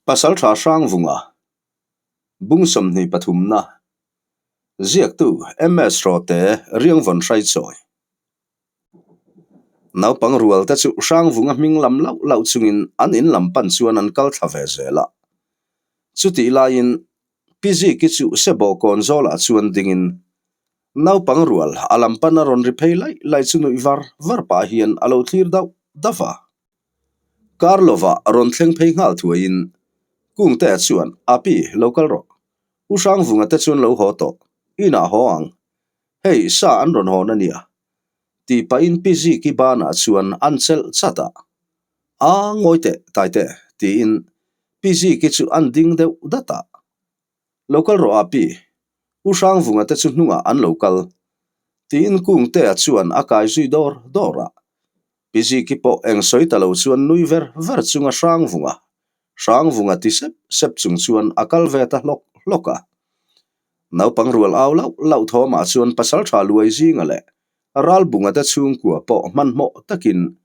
Pasaltha Hrangvunga, Bung 23 na, Ziaktu MS Rawte Riangvawn Hraichawi. Naupang rual te chu Hrangvunga hming lam lauh lauh chungin an in lam pan chuan an kal thla ve zel a. Chutih laiin Pi Ziki chu Sebawh kawn zawlah chuan dingin naupang rual a lam pan a rawn ri phei laih laih chu nuih var var pah hian a lo thlir dauh dauh a. Kar lovah rawn thleng phei nghal thuaiin Kungtea chuan, Api, lo kal rawh. U Hrangvunga te chuan lo haw tawh. Inah haw ang. Hei, sa an rawn hawn a nia. Tih pahin Pi Ziki banah chuan an chelh chat a. A, ngawi teh, Taite, tiin Pi Ziki chu an ding deuh dat a. Lo kal rawh Api, U Hrangvunga te chu hnungah an lo kal. Tiin Kungtea chuan a kai zui dawr dawr a. Pi Ziki pawh eng sawi ta lo chuan nui ver ver chunga Hrangvunga, Hrangvunga ti sep sep chung chuan a kal ve ta hlawk hlawk a. Naupang rual au lauh lauh thawmah chuan pasaltha luai zinga leh Ralbunga te chhungkua pawh hmanhmawh takin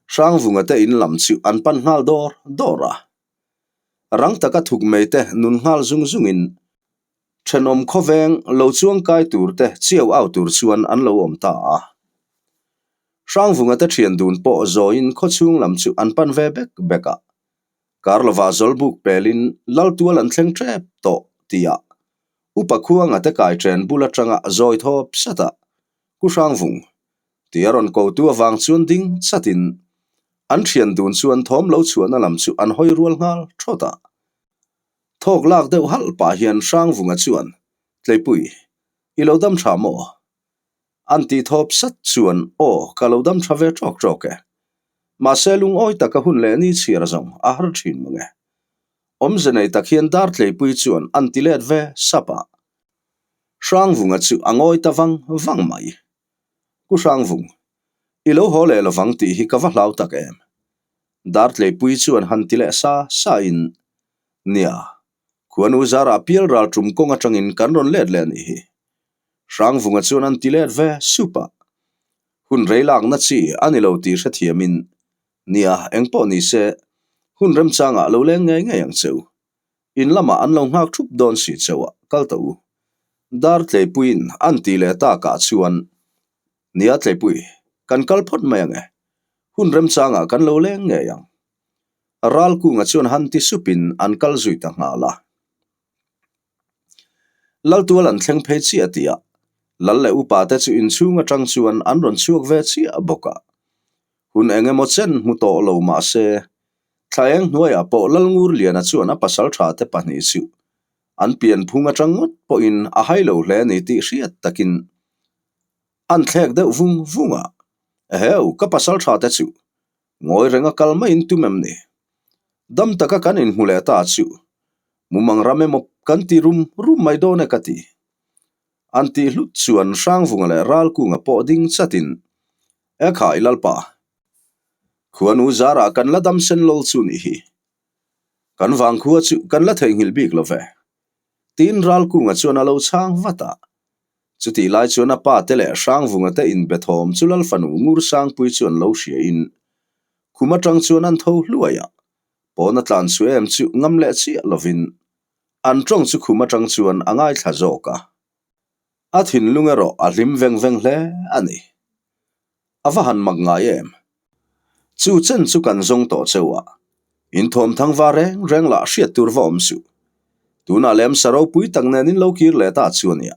Hrangvunga te in lam chu an pan nghal dawr dawr a. Rang taka thuk mai te nun nghal zung zungin Thenawm khawveng lo chuangkai tur te chiau au tur chuan an lo awm ta a. Hrangvunga te thian dun pawh zawiin khawchhung lam chu an pan ve bek bek a. Karlova zawlbuk pelin Laltual an thleng tep tawh tihah Upa Khuanga te kai chen bul atanga zawi thawp sat a, Ku Hrangvung tih a rawn kotu avang chuan ding chatin an thian dun chuan thawm lo chhuahna lam chu an hawi rual nghal thawt a. Thawk lak deuh halh pah hian Hrangvunga chuan, Tleipui, i lo dam tha maw? An tih thawp sat chuan, Aw, ka lo dam tha ve tawk tawk e. Mahse lungawi taka hun leh ni chhiar zawng a har thin mang e. Awmze nei tak hian dar Tleipui chuan an ti let ve sap a. Hrangvunga chu a ngawi ta vang vang mai. Ku Hrangvung, i lo haw leh lovang tih hi ka va hlau tak em. Dartleipui chuan han ti leh sa sa in, Nia, khuanu zarah pial ral tum kawng atangin kan rawn let leh a nih hi. Hrangvunga chuan an ti let ve sup a. Hun rei lakna chi a ni lo tih hrethiamin, Nia, engpawh ni se, hun remchangah lo leng ngei ngei ang cheu. In lamah an lo nghak thup dawn si cheu a, kal ta u. Dartleipuiin an ti leh takah chuan, Nia Tleipui, kan kal phawt mai ang e. Hun remchangah kan lo leng ngei ang. Ralkunga chuan han ti supin an kal zui ta nghal a. Laltual an thleng phei chiah tih ah Lal leh upa te chu inchhung atang chuan an rawn chhuak ve chiah bawk a. Hun eng emaw chen hmu tawh lo mah se, thla eng hnuaiah pawh Lalngurliana chuan a pasaltha te pahnih chu an pianphung atang ngawt pawhin a hai lo hle a ni tih hriat takin An thlek deuh vung vung a, Eheu, ka pasal tha te chu ngawi renga kal maiin tum em ni? Dam taka kan inhmu leh ta chu mumang ram emaw kan ti rum rum mai dawn e ka ti. An tih hlut chuan Hrangvunga leh Ralkunga pawh ding chatin, Ekhai Lalpa, khuanu zarah kan la dam sen lol chu nih hi. Kan vangkhua chu kan la theihnghilh bik lo ve. Tiin Ralkunga chuan a lo chhang vat a. Chutih lai chuan a pa te leh Hrangvunga te inbe thawm chu Lal fanu Ngur Sangpui chuan lo hria in khum atang chuan an tho hluai a, pawn a tlan chu em chu ngam leh chiah lovin an tawng chu khum atang chuan a ngaithla zawk a. A thinlung erawh a hlim veng veng hle a ni. A va han mak ngai em? Chu chen chu kan zawng tawh cheu a, in thawm thang va reng reng lah hriat tur va awm suh. Tunah lem sa ropui tak nen in lo kir leh ta chu a nia.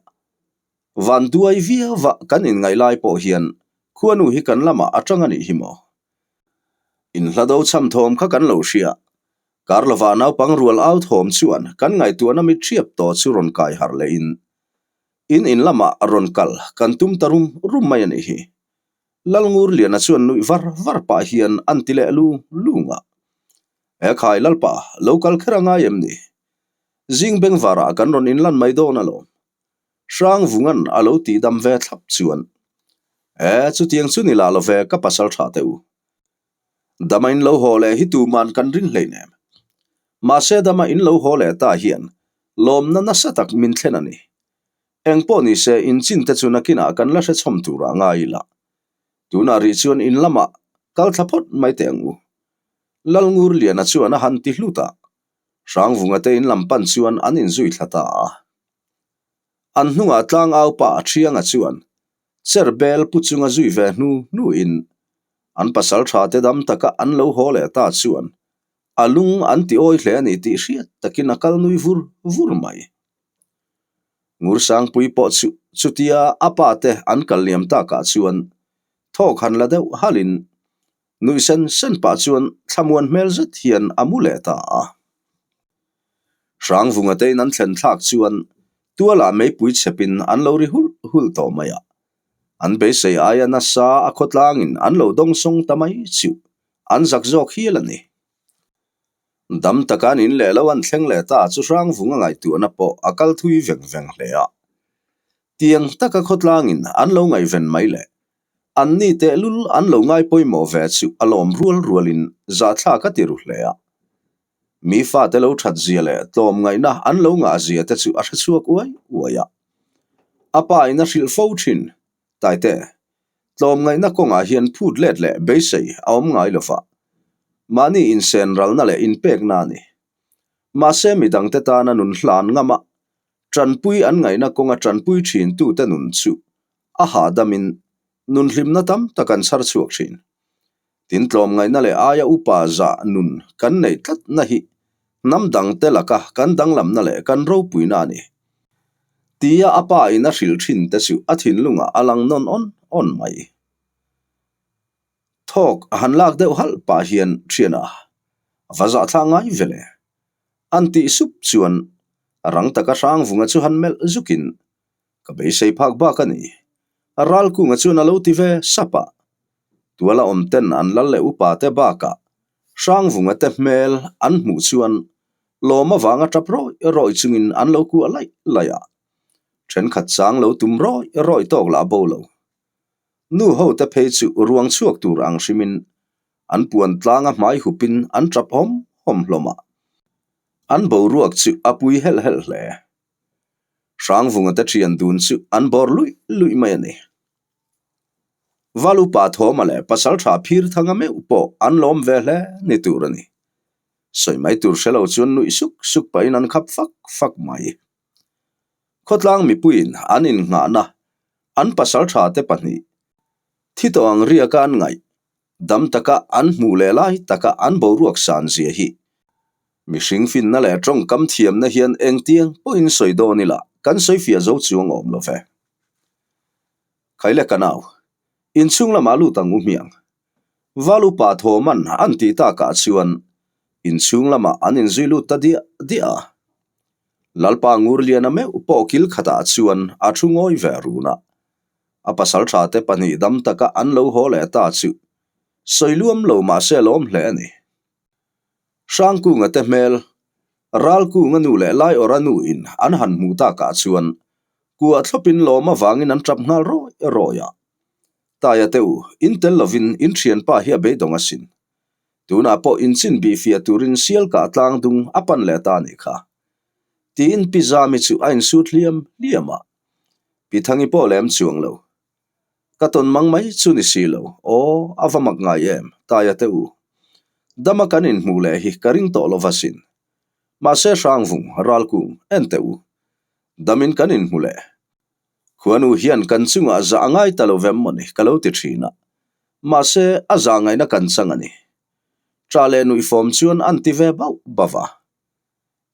Van duai viau va kan inngaih lai pawh hian khuanu hi kan lamah a tang a nih hi maw? In hla do cham thawm kha kan lo hria. Kar lova naupang rual au thawm chuan kan ngaihtuahna mit hriap tawh chu rawn kai harh lehin In in lamah rawn kal kan tum ta rum rum mai a nih hi. Lalngurliana chuan nuih var var pah hian an ti leh lung lung a. He khai Lalpa, lo kal kher a ngai em ni? Zing bengvarah kan rawn inlan mai dawn alawm. Hrangvunga'n a lo tihdam ve thlap chuan, E, chutiang chu ni lah lo ve ka pasal tha teh u. Dama in lo haw leh hi tuman kan ring hleinem. Mahse dama in lo haw leh ta hian lawmna nasa tak min thlen a ni. Engpawh ni se in chin te chu nakinah kan la hrechhawm turah ngai ila. Tunah rih chuan in lamah kal thla phawt mai teh ang u. Lalngurliana chuan a han ti hlut a. Hrangvunga te in lam pan chuan an inzui thla ta a. An hnungah tlangau pa Thianga chuan cher bel pu chunga zui ve hnu hnuin an pasal tha te dam taka an lo haw leh ta chuan a lung an ti awi hle a ni tih hriat takin a kal nui vur vur mai. Ngursangpui pawh chu chutia a pa te an kal liam takah chuan thawk han la deuh halhin Nuih sen sen pah chuan thlamuan hmel zet hian a mu leh ta a. Hrangvunga tein an thlen thlak chuan tualah meipui chhepin an lo ri hulh hulh tawh mai a. An beisei aia nasa a khawtlangin an lo dawngsawng ta mai chu an zak zawk hial a ni. Dam taka an in leh lo an thleng leh ta chu Hrangvunga ngaihtuahna pawh a kal thui veng veng hle a. Tiang taka khawtlangin an lo ngaihven mai leh An ni tehlul an lo ngai pawimawh ve chu a lawm rual rualin zahthlak a ti ru hle a. Mi fate lo that zia leh tlawmngaihna an lo ngah zia te chu a hre chhuak uai uai a. A pa in a hrilh fo thin, Taite, tlawmngaihna kawngah hian phut let leh beisei a awm ngai lo va. Mahni insen ralna leh inpekna a ni. Mahse midangte tana nun hlan ngam a, tanpui an ngaihna kawnga tanpui thintute nun chu a hahdamin nun hlimna tam tak an chhar chhuak thin. Tin tlawmngaihna leh aia upa zah nun kan neih tlatna hi hnam dangte laka kan danglamna leh kan ropuina a ni. Tia a pa in a hrilh thin te chu a thinlungah a lang nawn awn awn mai. Thawk a han lak deuh halh pah hian thiana va zahthlak ngai ve le. An tih sup chuan rang taka Hrangvunga chu han melh zukin Ka beisei phak bak a ni. Ralkunga chuan a lo ti ve sap a. Tuala awm ten an lal leh upa te bakah Hrangvunga te hmel an hmuh chuan lawm avanga tap rawih rawih chungin an lo kuah laih laih a. Thenkhat chang lo tum rawih rawih tawk lah bo lo. Nu ho te phei chu ruang chhuak tur ang hrimin an puan tlanga hmai hupin an tap hawm hawm hlawm a. An boruak chu a pui helh helh hle. Hrangvunga te thian dun chu an bawr luih luih mai a ni. Valupa Thawma leh Pasaltha Phirthanga meuh pawh an lawm ve hle ni tur a ni. Sawi mai tur hre lo chuan nuih suk suk pahin an khap fak fak mai. Khawtlang mipuiin an innghahna an pasaltha te pahnih thi tawh ang riaka an ngaih dam taka an hmuh leh lai taka an boruak san zia hi Mihring finna leh tawngkam thiamna hian engtiang pawhin sawi dawn ila kan sawi fiah zo chuang awm lo ve. Khaile ka nau, inchhung lamah lut ang u hmiang. Valupa Thawman an tih takah chuan inchhung lamah an inzui lut ta diah diah a. Lalpa Ngurliana meuh pawh kil khatah chuan a thu ngawi ve run a. A pasaltha te pahnih dam taka an lo haw leh ta chu sawi luam lo mahse lawm hle a ni. Hrangkunga te hmel, Ralkunga nu leh Laiawrha nu in an han hmuh takah chuan kuah thlawpin lawm avangin an tap nghal rawih rawih a. Taia te u, in tel lovin in thianpa hi a beidawng asin. Tunah pawh inchin bih fiah turin sial kah tlang dung a pan leh ta anih kha. Tiin Pi Zami chu a insut hliam hliam a. Pi Thangi pawh lem chuang lo. Ka tawn mang mai chu ni si lo. Aw, a va mak ngai em, Taia te u. Dama kan inhmuh leh hi ka ring tawh lo va sin. Mahse Hrangvung, Ralkung, en teh u. Damin kan inhmu leh. Khuanu hian kan chungah zah a ngai ta lo vem maw ni ka lo ti thin a. Mahse, a zah ngaihna kan chang a ni. Ṭah leh nuihfawm chuan an ti ve bauh bauh a.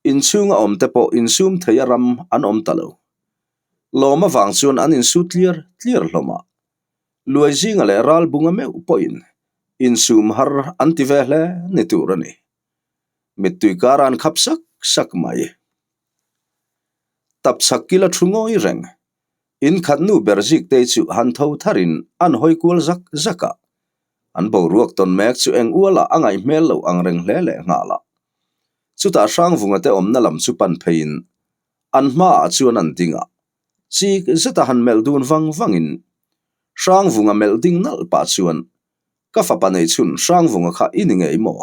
Inchhunga awm te pawh insum thei a ram an awm ta lo. Lawm avang chuan an insu tliar tliar hlawm a. Luai zinga leh ral bunga meuh pawhin insum har an ti ve hle ni tur a ni. Mittui kara an khap sak sak mai. Tap chhak kila thu ngawi reng. Inkhat nu ber zik te chu han tho tharin an hawi kual zak zak a. An boruak tawn mek chu eng ualah a ngaih hmel loh ang reng hle leh nghal a. Chutah Hrangvunga te awmna lam chu pan pheiin an hmaah chuan an ding a, chik zeta han melh dun vang vangin Hrangvunga melh ding nalh pah chuan Ka fapa nei chhun Hrangvunga kha i ni ngei maw?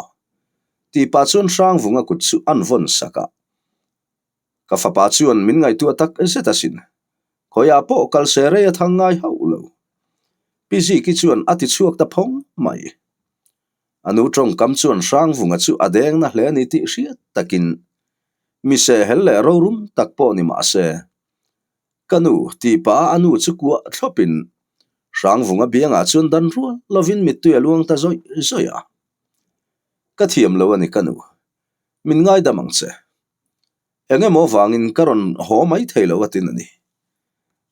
Tih pah chuan Hrangvunga kut chu an vawn sak a. Ka fapa chuan min ngaihtuah tak zet asin. Khawiah pawh kal se rei a thang ngai hauh lo. Pi Ziki chuan a ti chhuak ta phawng mai. A nu tawngkam chuan Hrangvunga chu a deng na hle a ni tih hriat takin. Mi sehhel leh rorum tak pawh ni mah se, Ka nu, tih pah a nu chu kuah thlawpin Hrangvunga biangah chuan dan rual lovin mittui a luang ta zawih zawih a. Ka thiam lo a ni ka nu, min ngaidam ang che. Eng emaw vangin ka rawn haw mai thei lo a tin a ni.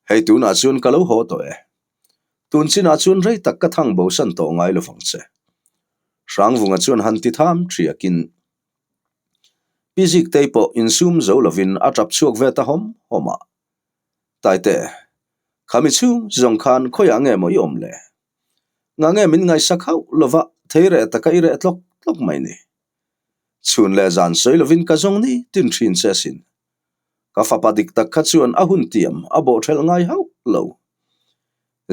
Hei tunah chuan ka lo haw tawh e. Tun chinah chuan rei tak ka thang bosan tawh ngai lovang che. Hrangvunga chuan han ti tham thiakin Pi Ziktei pawh insum zo lovin a tap chhuak ve ta hawm hawm a. Taite, khami chhung zawng khan khawiah nge maw i awm le? Ngah nge min ngaihsak hauh lova thei reh taka i reh tlawk tlawk mai ni? Chhun leh zan sawi lovin ka zawng ni tin thin che asin. Ka fapa dik tak kha chuan a hun tiam a bawhthelh ngai hauh lo.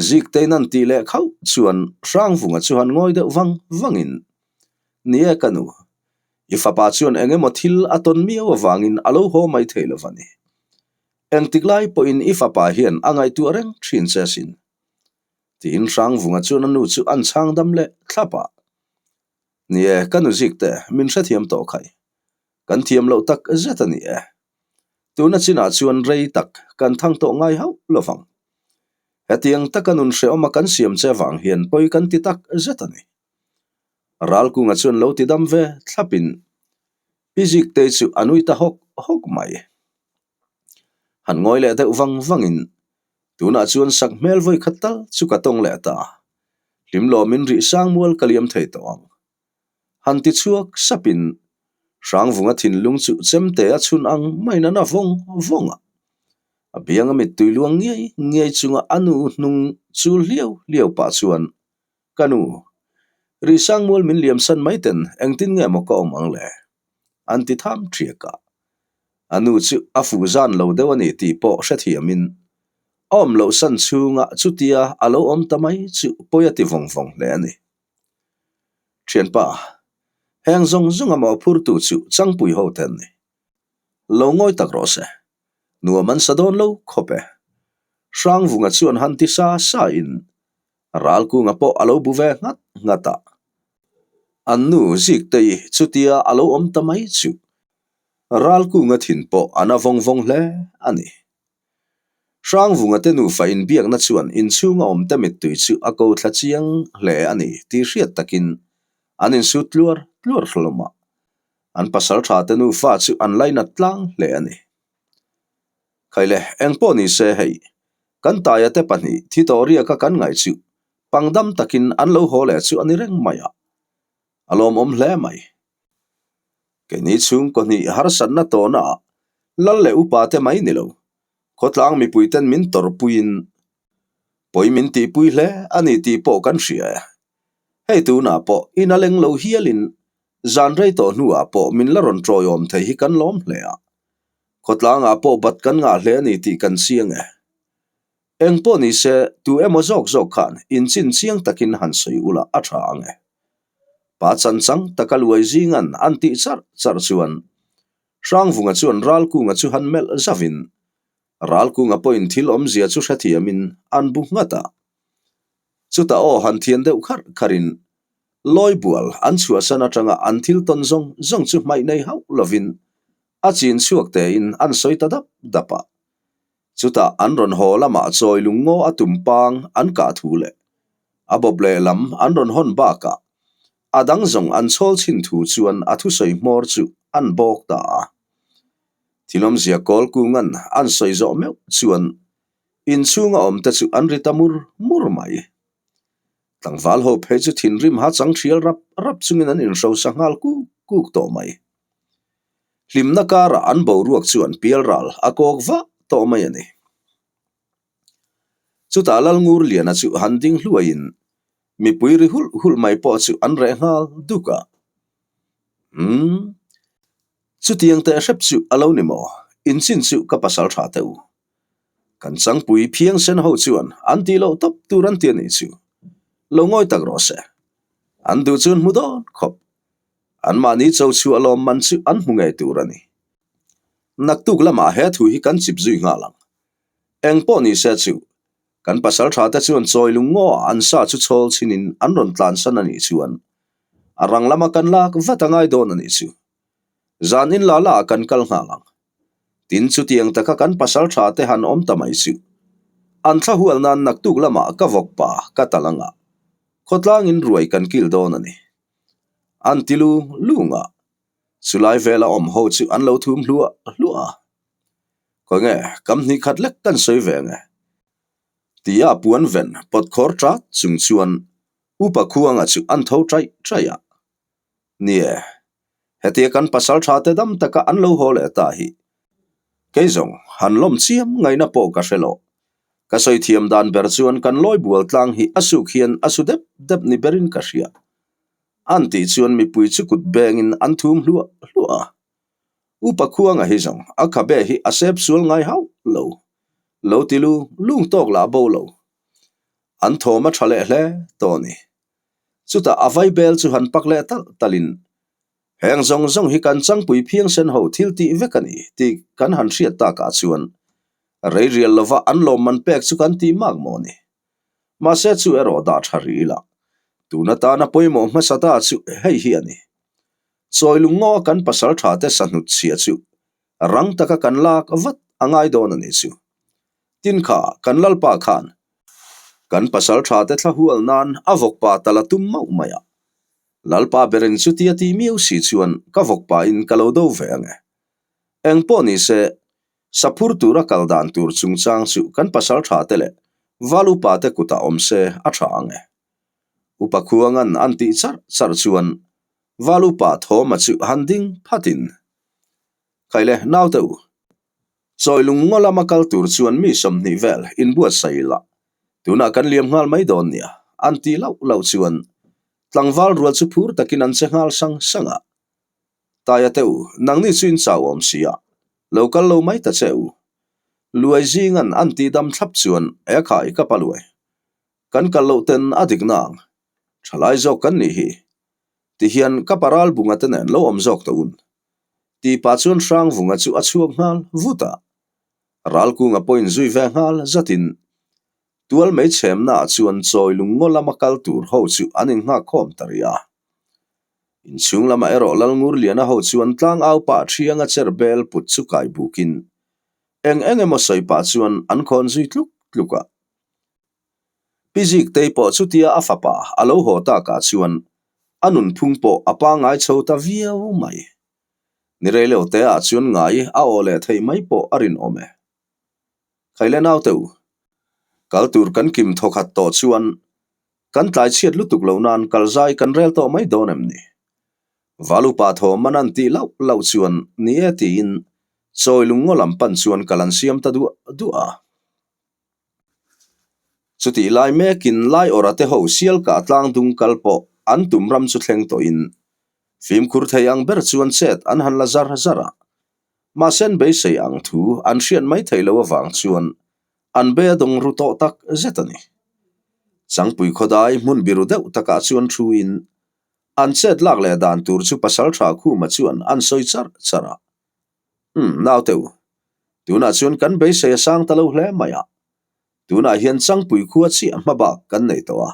Ziktei nan tih leh khauh chuan Hrangvunga chu han ngawi deuh vang vangin, Ni e ka nu, i fapa chuan eng emaw thil a tawn miau avangin a lo haw mai thei lo va ni. Engtik lai pawhin i fapa hian a ngaihtuah reng thin che asin. Tiin Hrangvunga chuan a nu chu an chhang dam leh thlap a. Ni e, ka nu Zikte, min hrethiam tawh khai. Kan thiam loh tak zet a ni e. Tuna chinah chuan rei tak kan thang tawh ngai hauh lo vang. Hetiang taka nun hrehawma kan siam che vang hian pawi kan ti tak zet a ni. Ralkunga chuan lo ti dam ve thlapin Pi Ziktei chu a nui ta hawk hawk mai. Han ngawi leh deuh vang vangin tunah chuan sak hmel vawi khat tal chu ka tawng leh ta. Hlim lawmin rih sang mual ka liam thei tawh ang. Han ti chhuak sapin Hrangvunga thinlung chu chemte a chhun ang maiin a na vawng vawng a. A bianga mittui luang ngiai ngiai chunga a nu hnung chul hliau hliau pah chuan, Ka nu, rih sang mual min liam san mai ten engtin nge maw ka awm ang le? An ti tham ṭhiak a. A nu chu a fuh zan lo deuh a ni tih pawh hrethiamin a awm loh san chhunga chutia a lo awm ta mai chu pawi a ti vawng vawng hle a ni. Thianpa, heng zawng zawng a mawhphurtu chu Changpui ho te an ni. Lo ngawi tak rawh se. Nuam an sa dawn lo khawp e. Hrangvunga chuan han ti sa sa in Ralkunga pawh a lo bu ve nghat nghat a. An nu Ziktei chutia a lo awm ta mai chu Ralkunga thin pawh a na vawng vawng hle a ni. Hrangvunga te nufa inbiakna chuan inchhunga awmte mittui chu a ko thla chiang hle a ni tih hriat takin an insut tluar tluar hlawm a, an pasal tha te nufa chu an lainat tlang hle a ni. Khaile, engpawh ni se hei, kan taia te pahnih thi tawh riaka kan ngaih chu pangdam takin an lo haw leh chu a ni reng mai a, a lawmawm hle mai. Keini chhungkaw hnih harsatna tawhna ah lal leh upa te mai ni lo, khawtlang mipui ten min tawrhpuiin pawi min tihpui hle a ni tih pawh kan hria e. Hei tunah pawh in a leng lo hialin zan rei tawh hnuah pawh min la rawn tawiawm thei hi kan lawm hle a, khawtlangah pawh bat kan ngah hle a ni tih kan chiang e. Eng pawh ni se, tu emaw zawk zawk khan inchin chiang takin han sawi ula a tha ang e. Pa chanchang taka luai zingan an tih charh charh chuan Hrangvunga chuan Ralkunga chu han melh zavin Ralkunga pawhin thil awmzia chu hrethiamin an bu nghat a. Chutah aw han thian deuh kharh kharhin Lawibual an chhuahsan atanga an thil tawn zawng zawng chu hmaih nei hauh lovin a chin chhuak tein an sawi ta dap dap a. Chutah an rawn haw lamah chawi lung ngaw a tum pang an kah thu leh a bawp lehlam an rawn hawn bakah a dang zawng an chhawl chhin thu chuan a thusawi hmawr chu an bawk ta a. Thilawmzia kawl kungan an sawi zawh meuh chuan inchhunga awmte chu an ri ta mur mur mai. Tlangval ho phei chu thinrim ha chang thial rap rap chungin an inhrosa nghal kuk kuk tawh mai. Hlimna karah an boruak chuan pialral a kawk vah tawh mai a ni. Chutah Lalngurliana chu han ding hluaiin mipui ri hulh hulh mai pawh chu an reh nghal duk a. Umm. Chutiang teh hrep chu a lo ni maw? Inchin chu ka pasal tha teh u. Kan changpui phiang sen ho chuan an tih loh tawp tur an ti a nih chu. Lo ngawi tak rawh se. An duh chuan hmu dawn khawp. Anmahni cho chhuah lawm man chu an hmu ngei tur a ni. Naktuk lamah he thu hi kan chip zui nghal ang. Eng pawh ni se chu, kan pasal tha te chuan chawi lung ngaw ah an sa chu chhawl chhin in an rawn tlan san a nih chuan a rang lama kan lak vat a ngai dawn a nih chu. Zan in la la ah kan kal nghal ang. Tin, chutiang taka kan pasal tha te han awm ta mai chu. An thla hual nan naktuk lamah ka vawk pa ka tal anga khawtlangin ruai kan kil dawn a ni. An ti lu lunga chulai vela awm ho chu an lo thum hluah hluah a. Khawnge kam hnih khat lek kan sawi ve nge? Tia puan ven pawt khawr tat chung chuan Upa Khuanga chu an tho chaih chaih a. Ni e, hetia kan pasal tha te dam taka an lo haw leh ta hi. Kei zawng, han lawm chiam ngaihna pawh ka hre lo. Ka sawi thiam dan ber chuan kan lawi bual tlang hi a suk hian a su dep dep ni berin ka hria. An tih chuan mipui chu kut bengin an thum hluah hluah a. Upa Khuanga hi zawng a khabe hi a sep sual ngai hauh lo. Lo ti lu lung tawk lah bo lo. An thawm a tha leh hle tawh a ni. Chutah a vaibel chu han pak leh talh talhin, Heng zawng zawng hi kan changpui phiangsen ho thil tih vek a ni tih kan han hriat takah chuan rei rial lova an lawmman pek chu kan tih mak maw ni? Mahse chu erawh dah tha rih ila, tun atana pawimawh hmasa ta chu hei hi a ni. Chawi lungngaw a kan pasal tha te sahnut chhia chu rang taka kan lak vat a ngai dawn a ni chu. Tin kha kan lalpa khan kan pasal tha te thla hual nan a vawkpa tal a tum mauh mai a. Lalpa berin chutia ti miau si chuan ka vawkpa in ka lo do ve ang e. Eng pawh ni se, saphur tura kal dan tur chungchang chu kan pasal tha te leh val upa te kutah awm se a tha ang e. Upa Khuangan an tih charh charh chuan val upa Thawma chu han ding phatin, Khaile naute u, Chawi lung ngaw lama kal tur chuan mi 20 vel inbuatsaih ila, tunah kan liam nghal mai dawn nia, an tih loh loh chuan tlangval rual chu phur takin an che nghal sang sang a. Taia te u, nangni chu in chau awm si a, lo kal lo mai ta che u. Luai zingan an tih dam thlap chuan e khai ka pa luai. Kan kal loh ten a dik na ang, thalai zawk kan nih hi. Tihian ka pa ral bunga te nen lo awm zawk ta un. Tih pah chuan Hrangvunga chu a chhuak nghal vut a. Ralkunga pawhin zui ve nghal zatin tual mai chhemnaah chuan chawi lungngaw lama kal tur ho chu an innghak khawm ta rih a. Inchhung lamah erawh Lalngurliana ho chuan tlangau pah thianga cher bel put chu kai bukin eng eng emaw sawi pah chuan an khawn zui tluk tluk a. Pi Ziktei pawh chutia a fapa a lo haw takah chuan a nunphung pawh a pangngai chho ta viau mai. Ni rei lo te ah chuan ngai a aw leh theih mai pawh a rinawm e. Khaile naute u, kal tur kan kim thawkhat tawh chuan kan tlai chhiat lutuk lo nan kal zai kan rel tawh mai dawn em ni? Valupa thawm man an tih lauh lauh chuan ni e tiin chawi lungngaw lam pan chuan kal an siam ta duah duah a. Chutih lai mekin Laiawrha te ho Sialkah tlang dung kal pawh an tum ram chu thleng tawhin fimkhur thei ang ber chuan chet an han la zar zar a. Mahse an beisei ang thu an hriat mai theih loh avang chuan an be a dawng ru tawh tak zet a ni. Changpui khawdai hmun biru deuh takah chuan thuin an chet lak leh dan tur chu Pasaltha Khuma chuan an sawi char char a. Umm, naute u. Tunah chuan kan beisei a sang ta lo hle mai a. Tunah hian Changpui khua chiah hma bak kan nei tawh a.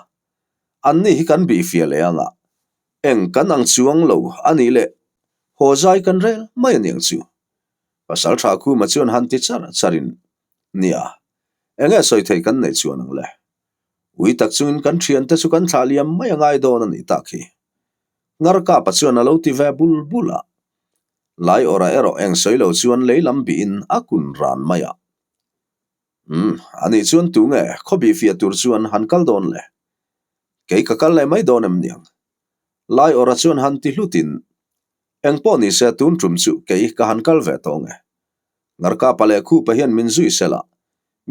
Anni hi kan bih fiah leh ang a. Eng kan ang chuang lo a nih leh haw zai kan rel mai a niang chu. Pasal tha Khuma chuan han ti char charin, Nia, enge sawi theih kan neih chuan ang le. Ui tak chungin kan thiante chu kan thlah liam mai a ngai dawn a nih tak hi. Ngarkapa chuan a lo ti ve bul bul a. Lai awrah erawh eng sawi lo chuan lei lam bihin a kun ran mai a. Umm, anih chuan tu nge khawbih fiah tur chuan han kal dawn le? Kei ka kal leh mai dawn em niang? Lai awrah chuan han ti hlutin, Eng pawh ni se tun tum chu kei ka han kal ve tawh nge? Ngarkapa leh Khupa hian min zui sel a,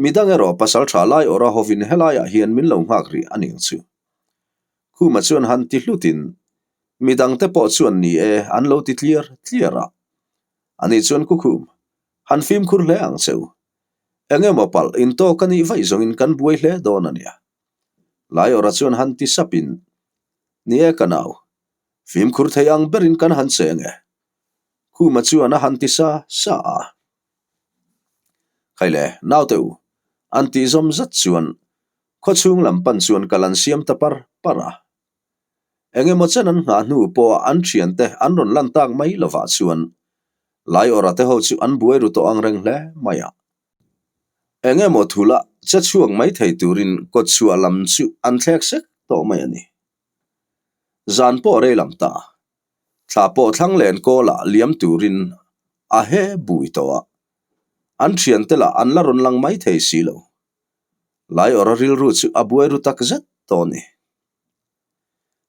midang erawh pasal tha lai awrah hovin helaiah hian min lo nghak rih a niang chu. Khuma chuan han ti hlutin, Midangte pawh chuan ni e an lo ti tliar tliar a. Ani chuan Kukhum, han fimkhur hle ang che u. Eng emaw palh intawk a nih vaih zawngin kan buai hle dawn a nia. Laiawrha chuan han ti sapin, Ni e ka nau, fimkhur thei ang berin kan han cheng e. Khuma chuan a han ti sa sa a. Khaile, naute u, an tih zawm zat chuan khawchhung lam pan chuan kal an siam ta par par a. Eng emaw chen an nghah hnu pawha an thiante an rawn lan tak mai lovah chuan. Laiawrha te ho chu an buai ru tawh ang reng hle mai a. Eng emaw thula che chhuak mai thei turin kawtchhuah lam chu an thlek sek tawh mai a ni. Zan pawh rei lam ta. Thla pawh thlang len kawlah liam turin a he bui tawh a. An thiante lah an la rawn lang mai thei si lo. Laiawrha rilru chu a buai ru tak zet tawh a ni.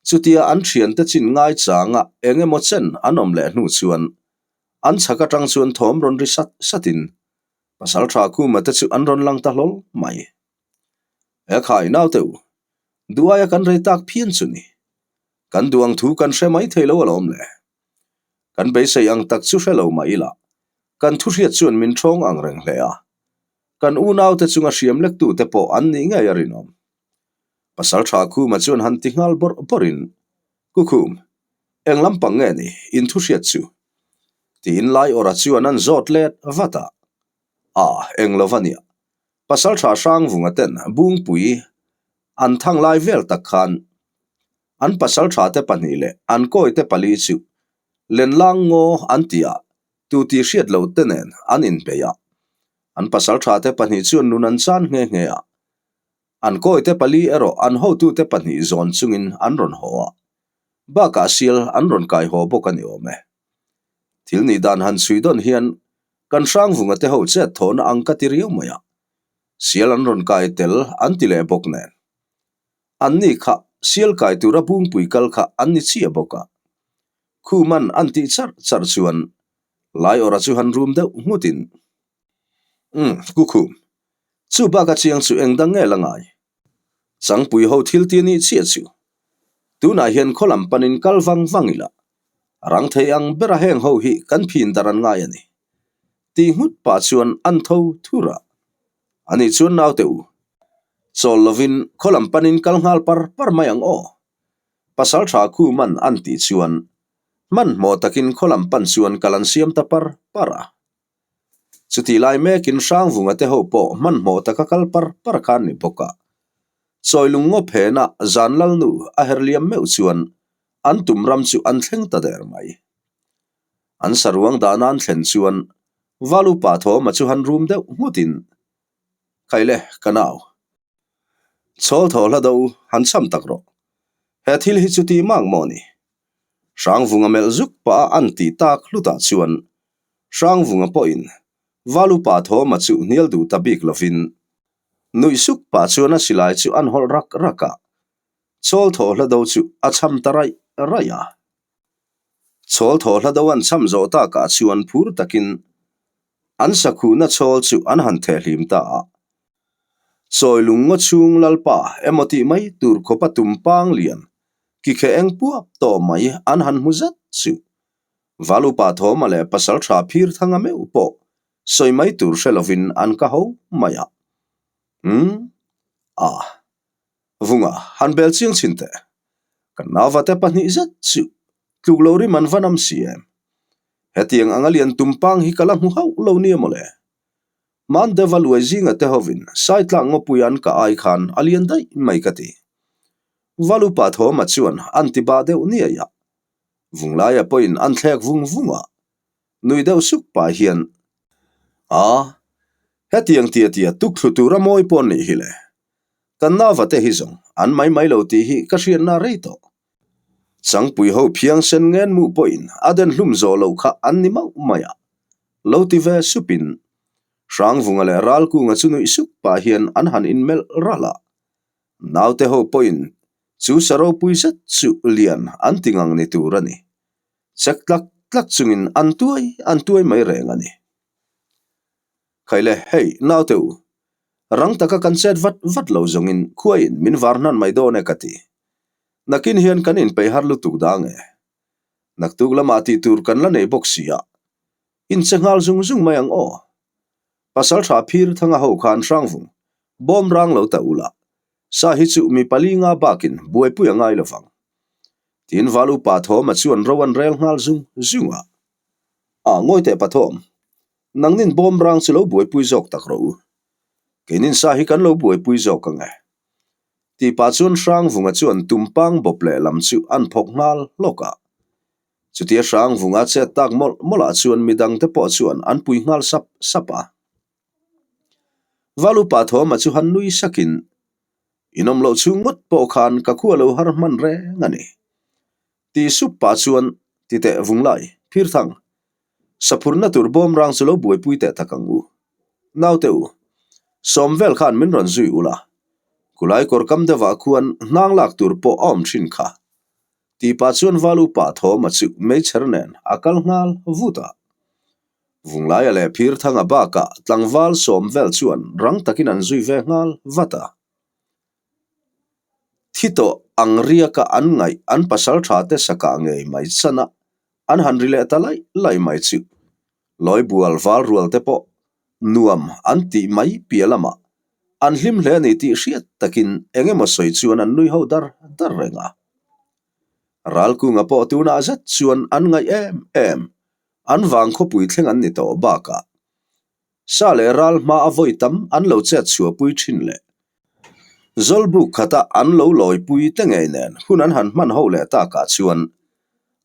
Chutia an thiante chin ngaichanga eng emaw chen an awm leh hnu chuan an chhak atang chuan thawm rawn ri sat satin Pasaltha Khuma te chu an rawn lang ta hlawl mai. He khai naute u, duaia kan rei tak phian chu ni. Kan duh ang thu kan hre mai thei lo alawm le. Kan beisei ang tak chu hre lo mah ila, kan thu hriat chuan min ṭhawng ang reng hle a. Kan unaute chunga hriam lektute pawh an nih ngei a rinawm. Pasalṭha Khuma chuan han ti nghal bawrh bawrhin, Ku Khum, eng lampang nge ni in thu hriat chu? Tiin Laiawrha chuan an zawt let vat a. A, eng lo va nia. Pasalṭha Hrangvunga ten Bungpui an thang lai vel tak khan an pasalṭha te pahnih leh an kawite pali chu Lenlang ngaw an tih ah tu tih hriat lo te nen an inbei a. An pasalṭha te pahnih chuan nun an chan nghe nghe a. An kawite pali erawh an hotute pahnih zawn chungin an rawn haw a, bakah sial an rawn kai haw bawk a ni awm e. Thil nih dan han chhui dawn hian kan Hrangvunga te ho chet thawhna ang ka ti riau mai a, sial an rawn kai tel an ti leh bawk nen. Anni kha sial kai tura bungpui kal kha an ni chiah bawk a. Khuman an tih charh charh chuan Laiawrha chu han rum deuh nghutin, Umm, Kukhum, Chu bak a chiang chu eng dang nge la ngai? Changpui ho thil ti anih chiah chu. Tunah hian khaw lam panin kal vang vang ila, rang thei ang bera heng ho hi kan phin dar an ngai a ni. Ti nghut pah chuan an tho thur a. Ani chuan naute u, chawl lovin khaw lam panin kal nghal par par mai ang aw. Pasaltha khu man an tih chuan hmanhmawh takin khaw lam pan chuan kal an siam ta par par a. Chutih lai mekin Hrangvunga te ho pawh hmanhmawh taka kal par par khan ni bawk a. Chawilung ngaw phena zan lalnu a her liam meuh chuan an tum ram chu an thleng ta der mai. An saruang dahna an thlen chuan Valupa Thawma chu han rum deuh nghutin, Khaile, ka nau. Chhawl thaw hla do han cham tak rawh. He thil hi chuti mang maw ni? Hrangvunga melh zuk pah a an tih tak hlutah chuan Hrangvunga pawhin Valupa Thawma chu hnial duh ta bik lovin nuih suk pah chuan a silai chu an hawlh rak rak a, chawl thaw hla do chu a cham ta raih raih a. Chawl thaw hla do an cham zawh takah chuan phur takin an sakhuhna chawl chu an han thehhlim ta a. Chawi lung ngaw chhung Lalpa emaw tih mai tur khawpa tumpang lian ki khe eng puap tawh mai an han hmu zet chu. Valupa Thawma leh Pasaltha Phirthanga meuh pawh sawi mai tur hre lovin an ka ho mai a. Umm. A. Vunga, han bel chiang chhin teh. Kan nauvate pahnih zet chu tluk lo rim an va nam si em. Hetiang anga lian tumpang hi ka la hmu hauh lo nia mawle. Mandeva luai zinga te hovin Saitlak ngawpui an ka ai khan a lian daih mai ka ti. Valupa Thawma chuan an ti bah deuh niai a. Vunglaia pawhin an thlek vung vung a. Nui deuh suk pah hian, A, hetiang tia tia tuk thlu tura mawi pawh nih hi le. Kan nauva te hi zawng an mai mai lo tih hi ka hriatna rei tawh. Changpui ho phiang sen ngen mu pawhin a den hlum zawh loh kha an ni mauh mai a. Lo ti ve supin Hrangvunga leh Ralkunga chu nuih sup pah hian an han inmelh ralh a. Naute ho pawhin chu sa ropui zet chu lian an ti ngang ni tur a ni. Chek tlak tlak chungin an tuai an tuai mai reng a ni. Khaile, hei, naute u, rang taka kan chet vat vat lo zawngin khuaiin min var hnan mai dawn e ka ti. Nakin hian kan inpeih har lutuk dang e. Naktuk lamah tih tur kan la nei bawk si a, inche nghal zung zung mai ang aw. Pasal tha phir thanga ho khan hrangvung, bawm rang lo ta ula, sa hi chu mi pali nga bakin buaipui a ngai lovang. Tiin val upa Thawma chuan ro an rel nghal zung zung a. A, ngawi teh Pathawm, nangnin bawm rang chu lo buaipui zawk tak rawh u. Keinin sa hi kan lo buaipui zawk ang e. Tih pah chuan Hrangvunga chuan tumpang bawp leh lam chu an phawk nghal hlawk a. Chutia Hrangvunga chet tak mawlh mawlhah chuan midangte pawh chuan an pui nghal sap sap a. Valupa Thawma chu han nui sakin, Inawm loh chhung ngawt pawh khan ka khua lo har hman reng a ni. Ti sup pah chuan ti teh vung lai, Phirthang, saphurna tur bawm rang chu lo buaipui teh tak ang u. Naute u, sawm vel khan min rawn zui ula, kulai kawr kam deuhah khuan hnang lak tur pawh a awm thin kha. Ti pah chuan val upa Thawma chu meichher nen a kal nghal vut a. Vunglaia leh Phirthanga bakah tlangval sawm vel chuan rang takin an zui ve nghal vat a. Thi tawh ang riaka an ngaih an pasal tha te sakah ngei mai chan a, an han ri leh ta laih laih mai chu. Lawibual val rual te pawh nuam an tih mai piah lamah an hlim hle a ni tih hriat takin eng emaw sawi chuan an nui ho dar dar reng a. Ralkunga pawh tunah zet chuan an ngaih em em An vang khawpui thleng an ni tawh bakah sa leh ral hma a vawi tam an lo chet chhuahpui thin leh Zawlbuk khata an lo lawipui te ngei nen hun an han hman ho leh takah chuan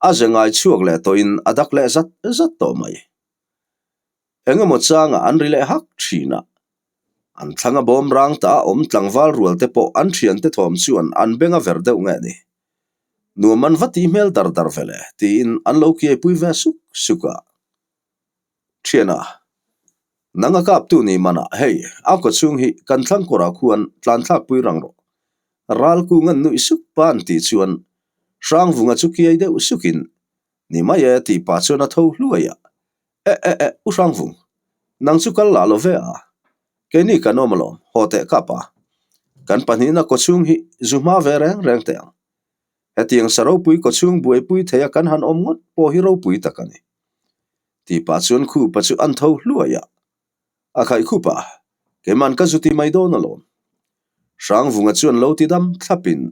a ze ngai chhuak leh tawhin a dak leh zat zat tawh mai. Engemaw changah an ri leh hak thin a, an thlang a bawm rang ta a awm tlangval rual te pawh an thiante thawm chuan an beng a ver deuh nge ni. Nuam an va tih hmel dar dar ve le tiin an lo kiaipui ve suk suk a. Thiana, nang a kaptu ni manah hei a kawchhung hi kan thlang kawrah khuan tlan thlakpui rang rawh. Ral kung an nuih suk pa an tih chuan Hrangvunga chu kiai deuh sukin Ni mai e tih pah chuan a tho hluai a. E e e, U Hrangvung, nang chu kal lah lo ve a. Keini kan awm alawm, haw teh kap a. Kan pahnihna kawchhung hi zu hma ve reng reng teh ang. Hetiang sa ropui kawchhung buaipui theia kan han awm ngawt pawh hi ropui tak a ni. Tih pah chuan khupa chu an tho hluai a. A khaih khup a, keiman ka zu ti mai dawn alawm. Hrangvunga chuan lo ti dam thlapin,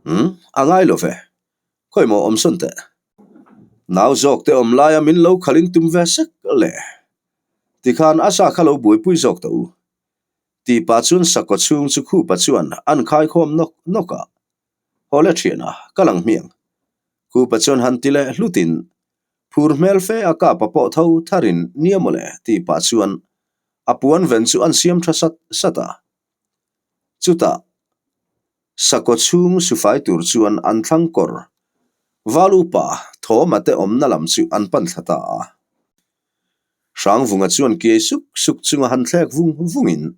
Umm, a ngai lo ve. Khawi maw awm sawn teh. Nau zawk te awm laia min lo khalin tum ve sek le. Tikhan a sa kha lo buaipui zawk tawh u. Tih pah chuan sakkaw chhung chu khupa chuan an khaikhawm nawk nawk a. Haw le thian a, ka lang hmiang. Khupa chuan han ti leh hlutin phur hmel fe a kapa pawh tho tharin nia mawle tih pah chuan a puan ven chu an siam tha sat sat a. Chutah Sakhaw chhung sufai tur chuan an thlang kawr Val upa Thawma te awmna lam chu an pan thla ta a. Hrangvunga chuan kiai suk suk chunga han thlek vung vungin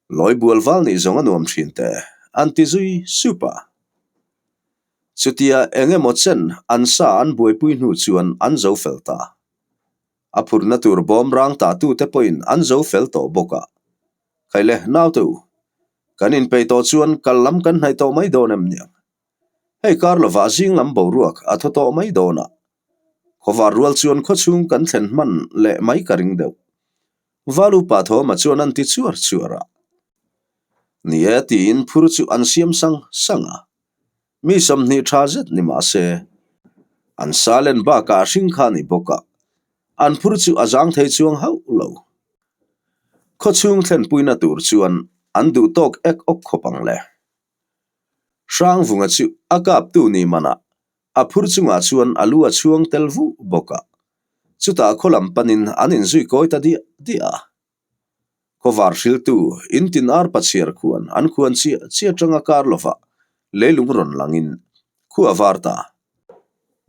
Lawibual val nih zawng a nuam thin te an ti zui sup a. Chutia eng emaw chen an sa an buaipui hnu chuan an zo fel ta. A phurna tur bawm rang ta tute pawhin an zo fel tawh bawk a. Khaile, naute u, kan inpeih tawh chuan kal lam kan hnaih tawh mai dawn em niang? Hei kar lovah zing lam boruak a thaw tawh mai dawn a, khawvar rual chuan khawchhung kan thlen hman leh mai ka ring deuh. Val upa Thawma chuan an ti chuar chuar a. Ni e tiin phur chu an siam sang sang a. Mi 20 tha zet ni mah se, an sa len bakah a hring kha a ni bawk a, an phur chu a zang thei chuang hauh lo. Khawchhung thlenpuina tur chuan an duh tawk ek awk khawp ang le. Hrangvunga chu a kaptu ni manah a phur chungah chuan a lu a chhuang tel vuh bawk a, chutah khaw lam panin an inzui kawi ta diah diah a. Khawvar hriltu in tin arpa chhiar khuan an khuan chiah chiah atanga kar lovah leilung rawn langin khu a var ta.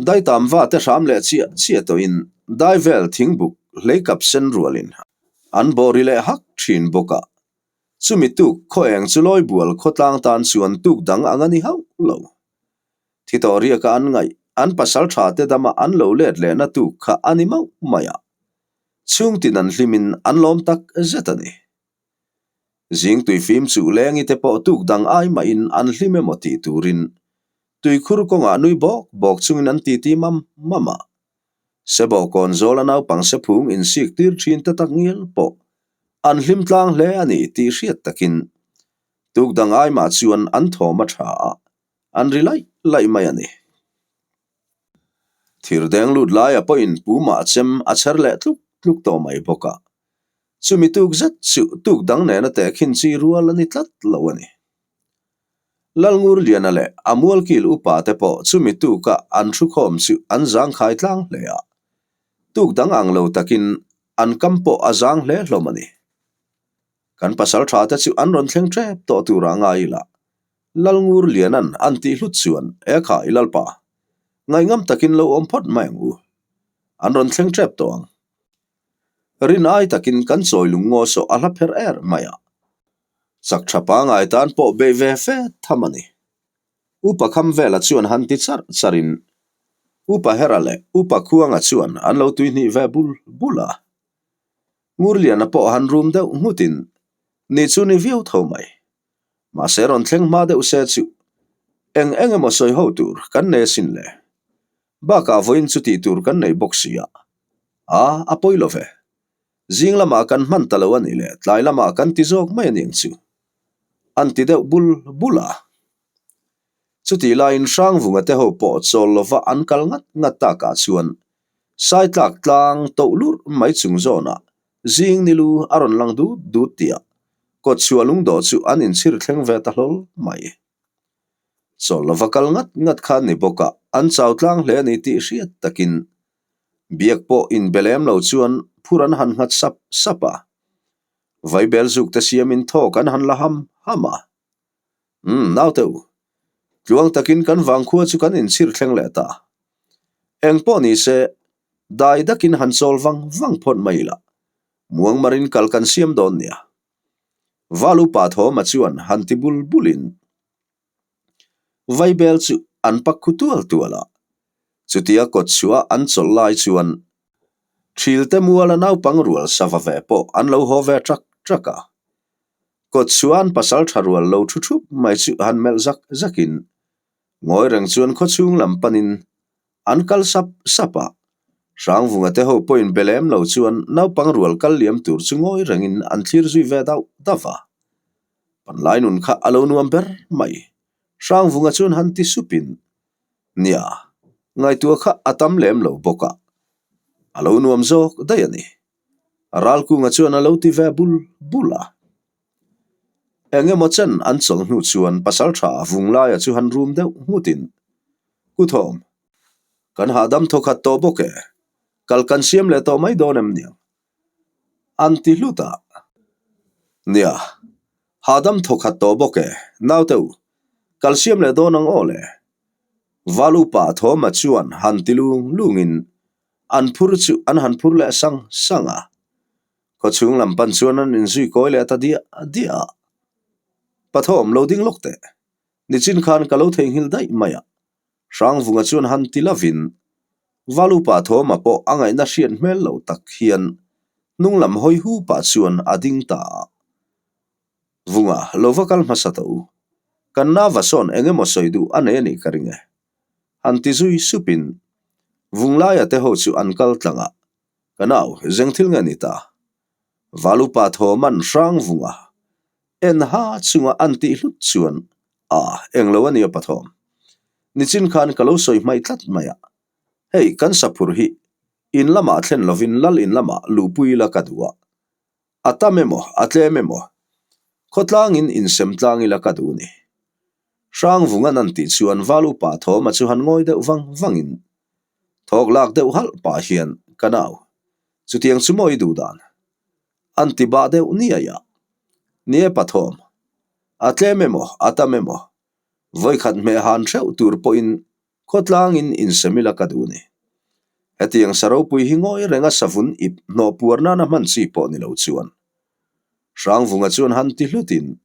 Daitam va te hram leh chiah chiah tawhin dai vel thingbuk hleikap sen rualin an bawh ri leh hak thin bawk a. Chumi tuk khaw eng chu Lawibual khawtlang tan chuan tuk dang ang a ni hauh lo. Thi tawh riaka an ngaih, an pasal tha te dama an lo let lehna tuk kha a ni mauh mai a. Chhungtin an hlimin an lawm tak zet a ni. Zing tuifim chu lengi te pawh tuk dang ai mahin an hlim emaw tih turin tuikhur kawngah nui bawk bawk chungin an titi mam mam a. Sebawh kawn zawla naupang sephung insik tir thin te tak ngial pawh an hlim tlang hle a ni tih hriat takin tuk dang ai mah chuan an thawm a tha a, an ri laih laih mai a ni. Thir deng lut laia pawhin pumah chem a chher leh tluk tluk tawh mai bawk a, chumi tuk zet chu tuk dang nena tehkhin chi rual a ni tlat lo a ni. Lalngurliana leh a mualkil upa te pawh chumi tuka an thukhawm chu an zangkhai tlang hle a. Tuk dang ang lo takin an kam pawh a zang hle hlawm a ni. Kan pasal tha te chu an rawn thleng tep tawh turah ngai ila. Lalngurliana'n an tih hlut chuan, E khai Lalpa, ngaihngam takin lo awm phawt mai ang u. An rawn thleng tep tawh ang. Rin ai takin kan chawi lung ngaw sawh a hla pher er mai a. Chak tha pangai tan pawh bei ve fe tham a ni. Upa Khamvela chuan han ti charh charhin Upa Hera leh Upa Khuanga chuan an lo tuihnih ve bul bul a. Ngurliana pawh han rum deuh nghutin ni chu ni viau tho mai. Mahse rawn thleng hma deuh se chu eng eng emaw sawi ho tur kan nei asin le. Bakah vawiin chu tih tur kan nei bawk si a. A, a pawi lo ve. Zing lamah kan hman ta lo a nih leh tlai lamah kan ti zawk mai a niang chu. An ti deuh bul bul a. Chutih laiin Hrangvunga te ho pawh chawl lova an kal ngat ngat takah chuan Saitlak tlang toh lurh mai chung zawnah zing nilu a rawn lang dut dut tih kawtchhuah lungdawh chu an inchhir thleng ve ta hlawl mai. Chawl lova kal ngat ngat kha ni bawk a, an chau tlang hle a ni tih hriat takin Biak pawh inbe lem lo chuan phur an han nghat sap sap a. Vaibel zuk te siamin thawk an han la ham ham a. Umm, naute u. Tluang takin kan vangkhua chu kan inchhir thleng leh ta. Eng pawh ni se, dai dakin han chawl vang vang phawt mai ila. Muangmarin kal kan siam dawn nia. Val upa Thawma chuan han ti bul bulin. Vaibel chu an pak khu tual tual a, chutia kawt chhuah an chawlh lai chuan Thilte muala naupang rual sava ve pawh an lo haw ve ṭak ṭak a. Kawt chhuah an pasal ṭha rual lo thu thup mai chu han melh zak zakin ngawi reng chuan khawchhung lam panin an kal sap sap a. Hrangvunga te ho pawhin be lem lo chuan naupang rual kal liam tur chu ngawi rengin an thlir zui ve dauh dauh a. Panlai nun kha a lo nuam ber mai. Hrangvunga chuan han ti supin, Nia, ngaihtuah kha a tam lem lo bawk a, a lo nuam zawk daih a ni. Ralkunga chuan a lo ti ve bul bul a. Eng emaw chen an chawlh hnu chuan pasaltha Vunglaia chu han rum deuh nghutin, Kuthawm, kan hahdam thawkhat tawh bawk e, kal kan siam leh tawh mai dawn em niang? An ti hlut a. Nia, hahdam thawkhat tawh bawk e, naute u, kal siam leh dawn ang aw le. Val upa Thawma chuan han ti lung lungin an phur chu an han phur leh sang sang a. Khawchhung lam pan chuan an inzui kawi leh ta diah diah a. Pathawm lo ding lawk teh. Nichin khan ka lo theihnghilh daih mai a. Hrangvunga chuan han ti lovin Valupa Thawma pawh a ngaihna hriat hmel lo tak hian hnung lam hawi hu pah chuan a ding ta a. Vunga, lo va kal hmasa tawh u. Kan nava sawn eng emaw sawi duh a nei a nih ka ring e. Han ti zui supin Vunglaia te ho chu an kal tlang a, Ka nau, zeng thil nge ni ta? Valupa Thawma'n Hrangvunga En ha chunga an tih hlut chuan a eng lo a nia Pathawm. Nichin khan ka lo sawi hmaih tlat mai a, hei kan saphur hi in lamah thlen lovin lal in lamah luhpui ila ka duh a, a tam emaw a tlem emaw khawtlangin insem tlang ila ka duh ni. Hrangvungan an tih chuan Val upa Thawma chu han ngawi deuh vang vangin thawk lak deuh halh pah hian ka nau chutiang chu maw i duh dan? An ti bah deuh niai a. Ni e Pathawm, a tlem emaw a tam emaw, vawikhat hmeh han hreuh tur pawhin khawtlangin insem ila ka duh ni. Hetiang sa ropui hi ngawi renga savun ip hnawh puar nana hman chi pawh ni lo chuan. Hrangvunga chuan han ti hlutin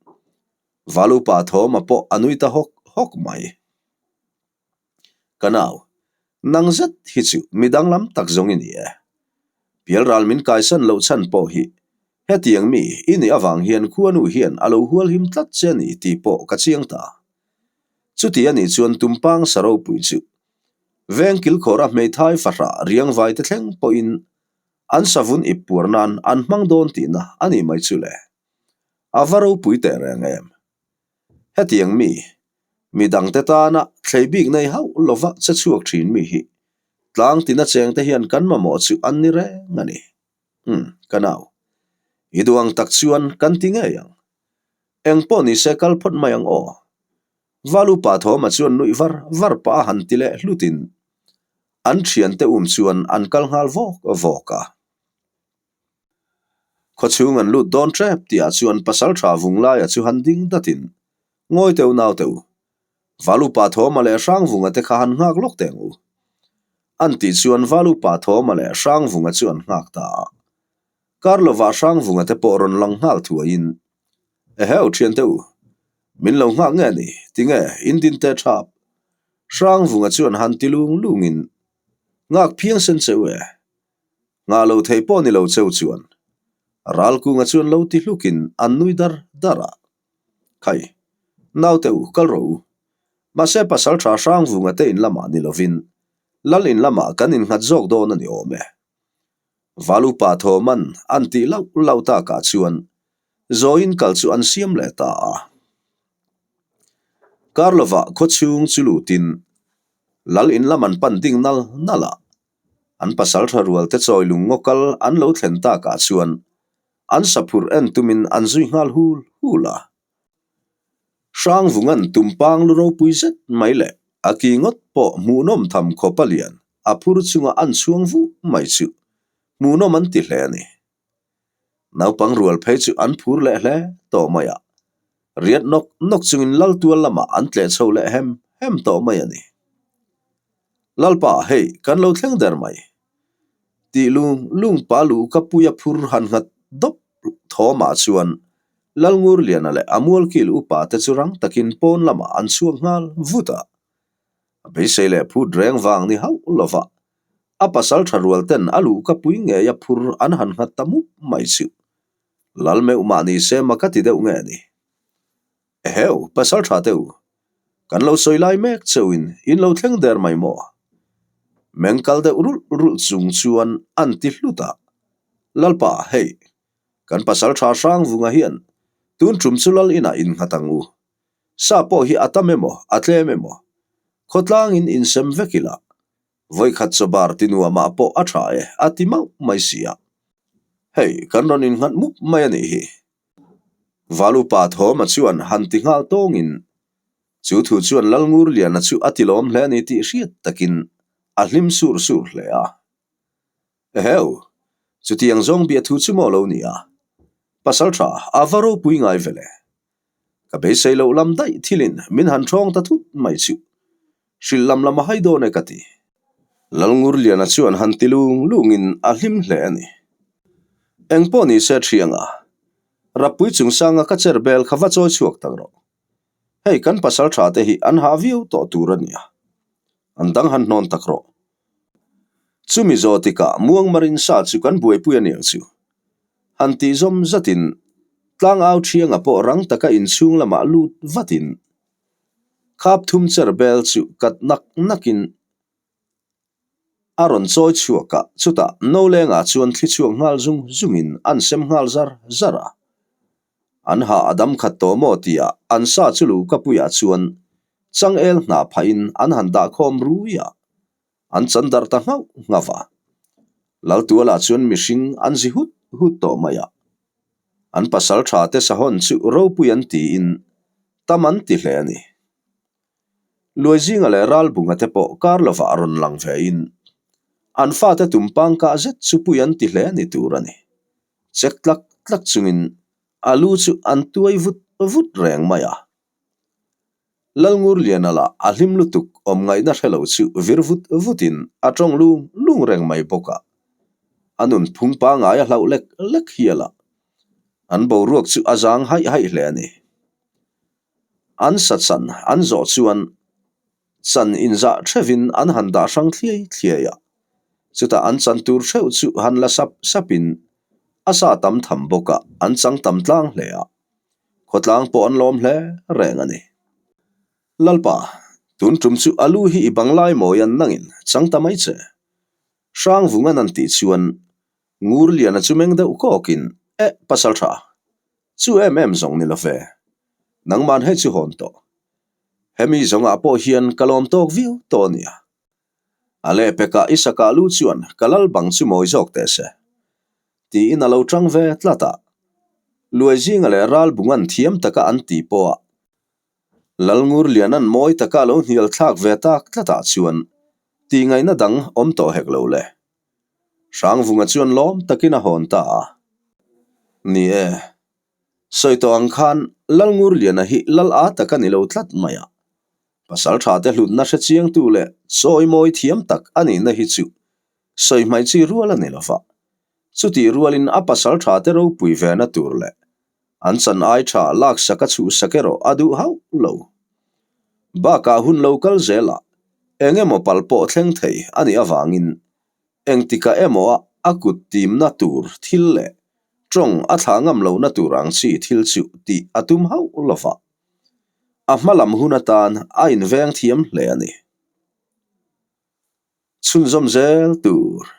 Valupa Thawma pawh a nui ta hawk hawk mai. Ka nau, nang zet hi chu mi danglam tak zawng i ni e. Pialral min kaisan loh chhan pawh hi hetiang mi i nih avang hian khuanu hian a lo hual him tlat che a ni tih pawh ka chiang ta. Chuti a nih chuan Tumpang sa ropui chu veng kilkhawra hmeithai fahrah riangvai te thleng pawhin an savun ip puar nan an hmang dawn tihna a nih mai chu le. A va ropui teh reng em? Hetiang mi, mi dangte tana thlei bik nei hauh lova che chhuak thin mi hi tlang tina chengte hian kan mamawh chu an ni reng a ni. Umm, ka nau. I duh ang tak chuan kan ti ngei ang. Eng pawh ni se kal phawt mai ang aw. Valupa Thawma chuan nuih var var pah a han ti leh hlutin an thiante um chuan an kal nghal vawk vawk a. Khawchhung an lut dawn tep tihah chuan Pasaltha Vunglaia chu han ding datin, Ngawi teu nau teu, Valupa Thawma leh Hrangvunga te kha han nghak lawk teh ang u. An tih chuan Valupa Thawma leh Hrangvunga chu an nghak ta a. Karlova Hrangvunga te pawh rawn lang nghal thuaiin, Eheu thiante u, min lo nghak nge ni, tinge in din te thap? Hrangvunga chuan han ti lung lungin, Nghak phiang sen che u e, nghah lo thei pawh ni lo cheu chuan Ralkunga chuan lo ti hlukin an nui dar dar a. Khai, naute u, kal rawh u. Mahse pasal tha Hrangvunga te in lamah ni lovin Lal in lamah kan innghat zawk dawn a ni awm e. Valupa Thawman an tih lauh lauh takah chuan Zawiin kal chu an siam leh ta a. Karlova khawchhung chu lutin Lal in lam an pan ding nal nal a. An pasal tha rual te chawi lung ngaw kal an lo thlen takah chuan an saphur en tumin an zui nghal hul hul a. Hrangvunga'n tumpang lu ropui zet mai leh a ki ngawt pawh hmuhnawm tham khawpa lian a phur chunga an chhuang vuh mai chu hmuhnawm an ti hle a ni. Naupang rual phei chu an phur leh hle tawh mai a, riat nawk nawk chungin Laltual lamah an tleh chho leh hem hem tawh mai a ni. Lalpa, hei kan lo thleng der mai. Tih lung lung pa luh ka pui a phur han nghat dawp thawmah chuan Lalngurliana leh a mualkil upa te chu rang takin pawn lamah an chhuak nghal vut a. A beisei leh phut reng vang ni hauh lova a pasal tha rual ten a luh ka pui ngei a phur an han nghat ta mup mai chu. Lal meuh mah ni se ma ka ti deuh nge ni. Eheu, pasal tha teu, kan lo sawi lai mek cheuhin in lo thleng der mai maw? Meng kal deuh rulh rulh chung chuan an ti hlut a, Lalpa, hei, kan pasal tha Hrangvunga hian tun tum chu lal inah innghat ang u. Sa pawh hi a tam emaw, a tlem emaw, khawtlangin insem vek ila, Vawikhat chawbar ti nuamah pawh a tha e, a ti mauh mai si a. Hei, kan rawn innghat mup mai a nih hi. Valupa Thawma chuan han ti nghal tawngin, chu thu chuan Lalngurliana chu a ti lawm hle a ni tih hriat takin a hlim sur sur hle a. Eheu, chutiang zawng bia thu chu maw lo ni a? Pasal tha, a va ropui ngai ve le. Ka beisei loh lam daih thilin min han ṭhawng ta thut mai chu. Hrilh lam lam a hai dawn e ka ti. Lalngurliana chuan han ti lung lungin a hlim hle a ni. Eng pawh ni se ṭhianga, Rappui chungsanga ka cher bel kha va chawi chhuak tak rawh. Hei kan pasal ṭha te hi an hah viau tawh tur a nia. An dang han hnawn tak rawh. Chumi zawh tikah muangmarin sa chu kan buaipui a niang chu. Han tih zawm zatin tlangau ṭhianga pawh rang taka inchhung lamah lut vatin khap thum cher bel chu kat nak nakin a rawn chawi chhuak a, chutah no lengah chuan thli chhuak nghal zung zungin an sem nghal zar zar a. An hah a dam khat tawh maw tia an sa chu luhkapuiah chuan changel hnah phahin an han dah khawm rui a, an chan darh ta nghauh nghauh a. Laltualah chuan mihring an zi hut hut tawh mai a, an pasal tha te sahawn chu ropui an tiin tam an ti hle a ni. Luaizinga leh Ralbunga te pawh kar lovah rawn lang vein an fate tumpang kah zet chu pui an ti hle ni tur a ni. Chek tlak tlak chungin a lu chu an tuai vut vut reng mai a. Lalngurliana lah a hlim lutuk awm ngaihna hre lo chu vir vut vutin a tawng lung lung reng mai bawk a. A nunphung pangngai a hlauh lek lek hial a, an boruak chu a zang haih haih hle a ni. An sachan an zawh chuan Chan inzah theuhin an han dah hrang thliai thliai a, chutah an chan tur theuh chu han la sap sapin a sa tam tham bawk a, an chang tam tlang hle a, khawtlang pawh an lawm hle reng a ni. Lalpa, tun tum chu a lu hi i bang lai mawi an nangin chang ta mai che. Hrangvungan an tih chuan Ngurliana chu meng deuh kawkin, Eh, pasal tha, chu em em zawng ni lo ve, nangman hei chu hawn tawh. Hemi zawngah pawh hian ka lawm tawk viau tawh a nia. A lehpekah i sakah lu chuan ka lal bang chu mawi zawk teh se. Tiin a lo tang ve tlat a. Luaizinga leh Ralbungan thiam taka an tih pawhah. Lalngurliana'n mawi taka a lo hnial thlak ve tak tlatah chuan tihngaihna dang awm tawh hek lo le. Hrangvunga chuan lawm takin a hawn ta a. Ni e, sawi tawh ang khan Lalngurliana hi lal a tak a ni lo tlat mai a. Pasalṭhate hlutna hre chiangtu leh chawimawi thiam tak a nihna hi chu sawi hmaih chi rual a ni lo va. Chutih rualin a pasalṭhate ropui vena tur leh an chan ai ṭha laksak a chhuhsak erawh a duh hauh lo. Bakah hun lo kal zelah eng emaw pal pawh thleng thei a nih avangin engtikah emaw a a kut timna tur thil leh ṭawng a thlah ngam lohna tur ang chi thil chu tih a tum hauh lo va. A hma lam hun atan a inveng thiam hle a ni. Chhunzawm zel tur.